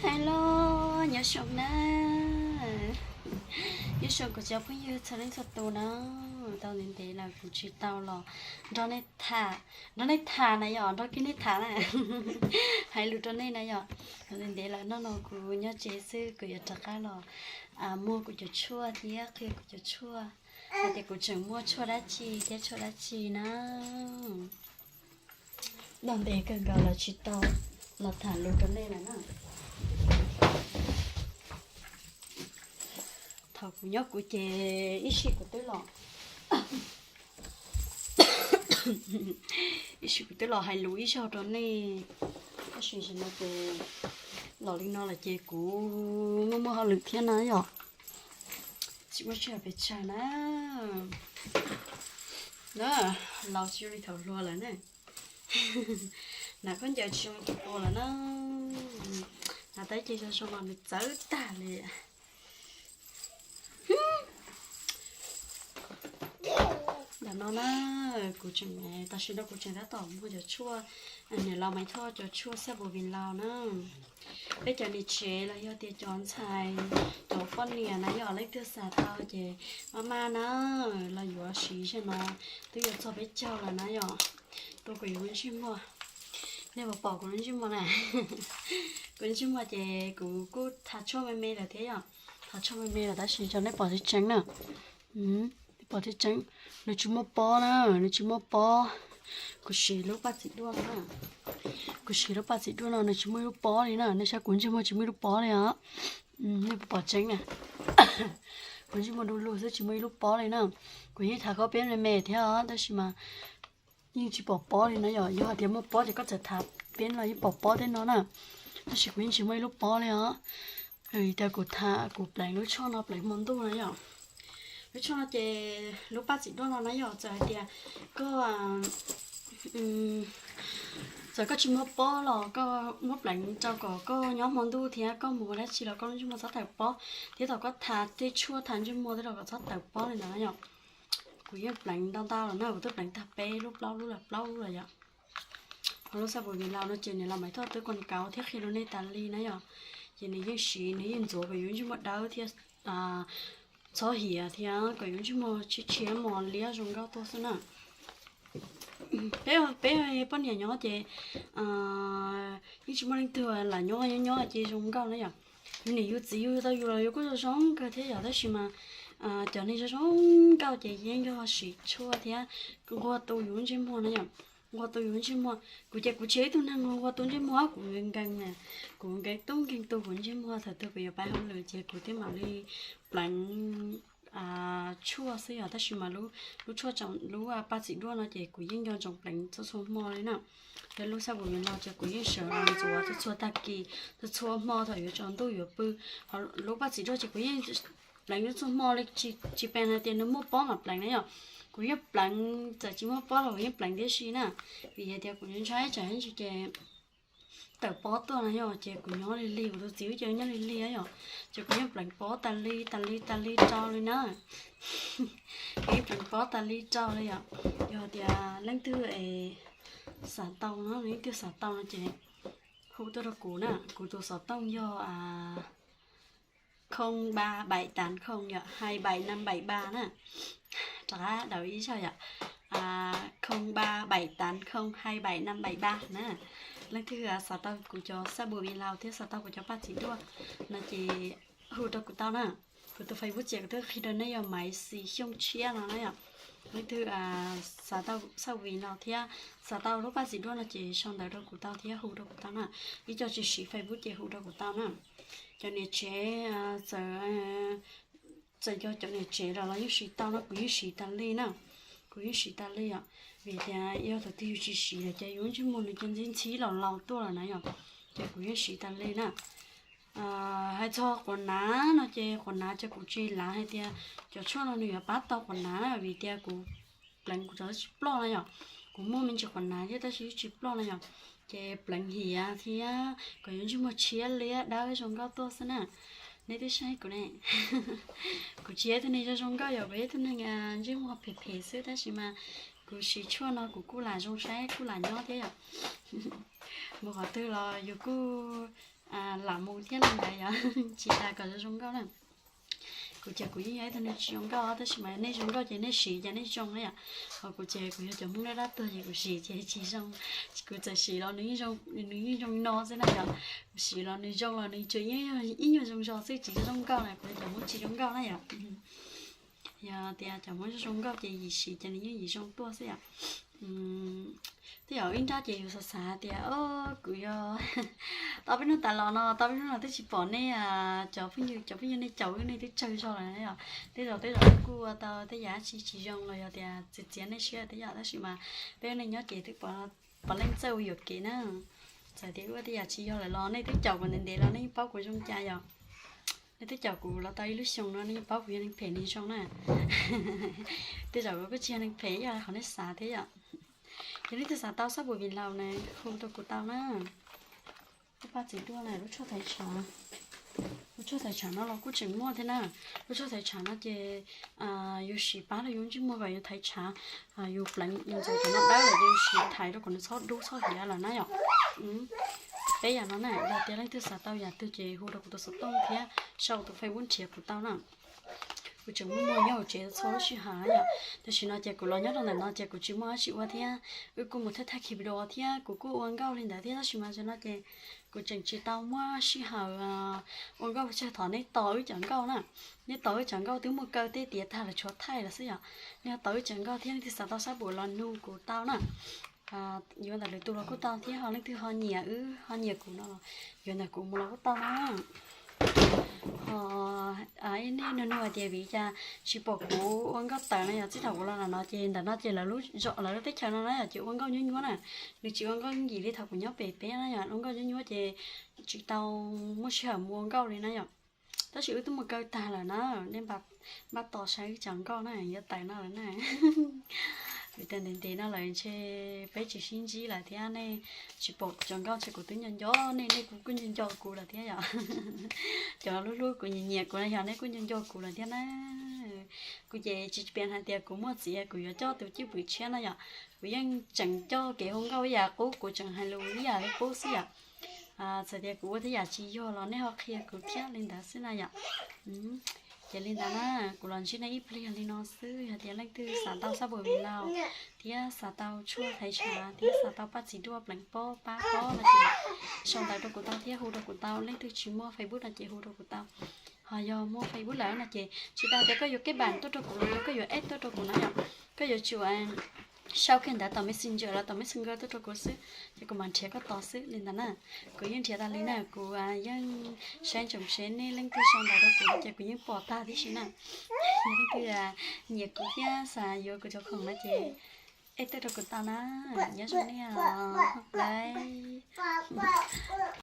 Hello, nyob zoo na. Nyob zoo kuv cov phooj ywg txhua leej txhua tus na. Tau ntev ntev lawm kuv tsis tau los nrog nej tham, nrog nej tham na yom, nrog kiag nej tham na. Hais lus rau nej na yom. Tau ntev ntev lawm, hnub no kuv nyob tsev xwb, kuv yuav rov qab los muag kuv cov tshuaj thiab qhia kuv cov tshuaj, hais tias kuv tseem muaj tshuaj dab tsi thiab tshuaj dab tsi na. Tau ntev kawg nkaus los tsis tau los tham lus rau nej lawm na. Thaum kuv nyob kuv ces ib sij kuv twb los, ib sij kuv twb los hais lus ib zaug rau nej, tab sis tam sim no ces los li no lawm ces kuv muaj muaj hauj lwm thiab na yom. Tsis muaj sij hawm pes tsawg na. Na, laus tsis zoo li thaum hluas lawm na. Hnav khaub ncaws tsis zoo li thaum hluas lawm na. Hnav tab ces zoo zoo los nws txawv tag li. Ntawm no na, kuv tseem, tam sim no kuv tseem tab tom muag cov tshuaj, niam laus Maiv Thoj cov tshuaj xab npum vim laus na. Peb cov niam tsev los yog tias cov ntxhais, cov poj niam na yom, leej twg xav tau ces maj maj na, los yuav siv zaum no twb yuav txog peb caug lawm na yom. Tua kuv lub ntsej muag, nej puas pom kuv lub ntsej muag na? Kuv lub ntsej muag ces kuv kuj tha tshuaj me me lawm thiab yom, tha tshuaj me me lawm tab sis cov nej pom tseeb tseeb na. Nej pom tseeb tseeb, nws tsis muaj pob na, nws tsis muaj pob. Kuv siv lub paj txiv duaj na, kuv siv lub paj txiv duaj no nws tsis muaj ib lub pob li na, nej saib kuv ntsej muag tsis muaj ib lub pob li os. Nej puas pom tseeb na? Kuv ntsej muag du lug xwb tsis muaj ib lub pob li na. Kuv yeej tha koj peb me me thiab os tab sis mas yeej tsis pom pob li no yom. Yog hais tias muaj pob ces koj txawm tha peb los yeej pom pob tej no na, tab sis kuv yeej tsis muaj ib lub pob li os. Vim tias kuv tha, kuv pleev lub tshuaj no pleev hmo ntuj na yom. Lub tshuaj no ces lub paj txiv duaj no na yom, txawm hais tias koj, txawm koj tsis muaj pob los koj muab pleev rau kom koj nyob hmo ntuj thiab koj mus ua dab tsi los koj lub ntsej muag txhob tawm pob, thiab thaum koj tha tej tshuaj tha ntsej muag tej los kom txhob tawm pob li ntawd na yom. Kuv yeej pleev ntau ntau los na, kuv twb pleev tag peb lub plaub lub los plaub lub los yom. Ho lub xab npum vim laus no ces niam laus Maiv Thoj twb kuas kauv thiab qhia rau nej tas li na yom. Ces nws yeej siv, nws yeej ntxuav kom yus ntsej muag dawb thiab txhob hiam thiab kom yus ntsej muag tshiab tshiab mos liab zoo nkauj tuaj xwb na. Peb, peb poj niam nyob ces yeej tsis muaj leej twg lam nyob nyob nyob ces zoo nkauj na yom. Yus niam yus txiv yus tau yus los yus kuj zoo zoo kawg thiab yom, tab sis mas cov neeg zoo zoo nkauj ces yeej yog siv tshuaj thiab nquag tu yus ntsej muag na yom. Nquag tu yus ntsej muag, kuv ces kuv tsis yog ib tug neeg nquag tu ntsej muag, kuv nkees nkees na, kuv nkees tub nkees tu kuv ntsej muag, thaum twg kuv yuav pab hauj lwm ces kuv thiaj mam li pleev tshuaj xwb yom, tab sis mas lub tshuaj tsoom lub paj txiv duaj no ces kuv yeej nco ntsoov pleev txhua txhua hmo li na. Yog lub xab npum vim laus ces kuv yeej sawv los ntxuav txhua txhua tag kis, txhua txhua hmo thaum yuav tsaus ntuj yuav pw. Ho lub paj txim duaj ces kuv yeej pleev txhua txhua hmo li, tsis pes hais tias nws muaj pob mam pleev na yom. Kuv yeej pleev, txawm tsis muaj pob los kuv yeej pleev tib si na, vim hais tias kuv ntshai tsam ib ntsis ces tawm pob tuaj na yom, ces kuv nyob lig lig, kuv tus txiv ces nyob lig lig yom, ces kuv yeej pleev pob tas li tas li tas li rau li na. Kuv yeej pleev pob tas li rau li yom. Yog tias leej twg es xav tau no, leej twg xav tau no ces hu tuaj rau kuv na, kuv tus xov tooj yog không ba bảy tám không yom, hai bảy năm bảy ba na. Rov qab đọc ib zaug yom, không ba bảy tám không hai bảy năm bảy ba na. Leej twg xav tau kuv cov xab npum vim laus thiab xav tau kuv cov paj txim duaj no ces hu rau kuv tau na. Kuv tus Facebook ces kuv twb qhia rau nej yog Maiv Xis Xyooj Tshiab no na yom. Leej twg xav tau xab npum vim laus thiab xav tau lub paj txim duaj no ces sau ntawv rau kuv tau thiab hu rau kuv tau na. Ib co tsis siv Facebook ces hu rau kuv tau na. Cov niam tsev, txawm, txawm yog cov niam tsev los los yeej siv tau no, kuv yeej siv tas li na. Kuv yeej siv tas li os, vim tias yog thaum twg yus tsis siv lawm ces yus ntsej muag nws cia li ntxhib ntxhib los laus tuaj lawm na yom. Ces kuv yeej siv tas li na. Hais txog quav hnav no ces quav hnav ces kuv tsis lav hais tias cov tshuaj no nws yuav pab tau quav hnav na, vim tias kuv pleev kuv rov tsis ploj na yom. Kuv muaj me ntsis quav hnav thiab tab sis tsis ploj na yom. Ces pleev hiav thiab kom yus ntsej muag tshiab liab dawb zoo nkauj tuaj xwb na. Nej twb saib kuv ne, kuv tsis yog ib tug neeg zoo zoo nkauj yom, kuv yog ib tug neeg ntsej muag phem phem xwb, tab sis mas kuv siv tshuaj no kuv kuj lam zoo saib kuj lam nyob thiab yom. Mus qhov twg los yus kuj lam mus thiab li ntawd yom, tsis tas kom zoo zoo nkauj na. Kuv ces kuv yeej yog ib tug neeg tsis zoo nkauj tab sis mas nej zoo nkauj ces nej siv ces nej zoo na yom. Ho kuv ces kuv yog cov Hmoob dab dab tuag ces kuv siv ces tsis zoo. Kuv txawm siv los nws yeej zoo no xwb na yom. Kuv siv los nws zoo los nws tsuas ib nyuag zoo zog xwb tsis zoo nkauj na, kuv yog cov Hmoob tsis zoo nkauj na yom. Yog tias cov Hmoob zoo zoo nkauj ces yim siv ces nws yeej yim zoo tuaj xwb yom. Tej zaum ib nrab ces yus xav xav tias o kuv yog tau peb hnub tas los no tau peb hnub no twb tsis pom nej cov phooj ywg, cov phooj ywg nej caum nej twb tsawg zog lawm na yom. Tej zaum tej zaum kuj ua tau tej yam tsis tsis zoo los yog tias txiav txiav nej siab tej yam tab sis mas peb ua neej nyob ces twb puav leej txawj ua yuam kev na. Txawm tias ua tej yam tsis yog lawm los nej twb caum kuv ntev ntev los nej yeej paub kuv zoo cas yom. Nej twb caum kuv los tau ib lub xyoos no nej yeej paub kuv yog neeg phem neeg zoo na. Tej zaum kuv kuj tsis yog neeg phem ib yam li qhov nej xav thiab yom. Yog leej twg xav tau xab pum Vim Laus na, hu rau kuv tau na. Kuv pab txiv duaj na, lub tshuaj thaiv tshav, lub tshuaj thaiv tshav no los kuj tseem muaj thiab na. Lub tshuaj thaiv tshav no ces yus siv pab rau yus ntsej muag kom yus thaiv tshav, yus pleev yus ntxuav cov no dawb lawm ces yus siv thaiv rau kom nws txhob dub txhob hiav lawm na yom. Peb yam no na, yog tias leej twg xav tau yam twg ces hu rau kuv tus xov tooj thiab sau tus Facebook nrhiav kuv tau na. Kuv tseem muaj muaj nyob hauv tsev txhua lub sij hawm na yom. Tam sim no ces kuv los nyob rau ntawm no ces kuv tsis muaj dab tsi ua thiab, wb kuj mus thawj thaj khi video thiab kuv kuj ua nkauj li ntawd thiab tab sis mas tam sim no ces kuv tseem tsis tau muaj sij hawm ua nkauj tsawg. Thov nej tos wb cov nkauj na, nej tos wb cov nkauj twb muaj kaw tej tiav tag lawm tshuav thaij lawm xwb yom. Nej tos wb cov nkauj thiab leej twg xav tau xab pum los nug kuv tau na. Yuav ntawm lwm tus los kuj tau thiab ho leej twg ho nyiam wb ho nyiam kuv no los yuav ntawm kuv mus los kuj tau na. Ho nej nug nug hais tias vim cas tsis pom kuv ua nkauj tawm no yom, txij thaum kuv los ntawm no ces ntawm no ces lawv lub zos lawv lub teb chaws no na yom ces ua nkauj nyuab nyuab na. Nws tsis ua nkauj yim li thaum kuv nyob pem peb na yom, ua nkauj nyuab nyuab ces tsis tau muaj sij hawm mus ua nkauj li na yom. Tab sis wb twb mus kaw tag lawm na, nej npaj tos saib wb cov nkauj na yuav tawm no lawm na. Vim tias ntev ntev no lawm ntshe peb tsis sib ntsib lawm thiab nej tsis pom kuv cov nkauj ntshe kuv twb nco nco nej, nej kuj kuj nco nco kuv lawm thiab yom. Cov hlub hlub kuv nyiam nyiam kuv no yog nej kuj nco nco kuv lawm thiab na. Kuv ces tsis piav hais tias kuv muaj txiv kuv yuav coj tus cwj pwm tshiab no yom. Kuv yeej tseem coj kev hu nkauj ib yam qub, kuv tseem hais lus ib yam li qub xwb yom. Txawm tias kuv ua tej yam tsis yog los nej ho qhia kuv thiab li ntawd xwb na yom. Ces li ntawd na, kuv los ntsib nej ib pliag li no xwb, yog tias leej twg xav tau xab pum Vim Laus thiab xav tau tshuaj thaiv tshav thiab xav tau paj txiv duaj pleev pob pab pob no ces sau ntawv rau kuv tau thiab hu rau kuv tau. Leej twg tsis muaj Facebook no ces hu rau kuv tau. Ho yog muaj Facebook lawm no ces tsis tas tias koj yuav keb npam tuaj rau kuv los yog koj yuav add tuaj rau kuv na yom, koj yuav tsum sau kiag ntawv tom Messenger los tom Messenger tuaj rau kuv xwb ces kuv mam nrhiav koj tos xwb li ntawd na. Kuv yeej nrhiav tas li na, kuv yeej saib ntsoov seb nej leej twg sau ntawv rau kuv ces kuv yeej pom tag tib si na. Yog leej twg nyiam kuv thiab xav yuav kuv cov khoom no ces add tuaj rau kuv tau na. Nyob zoo nej os, bye.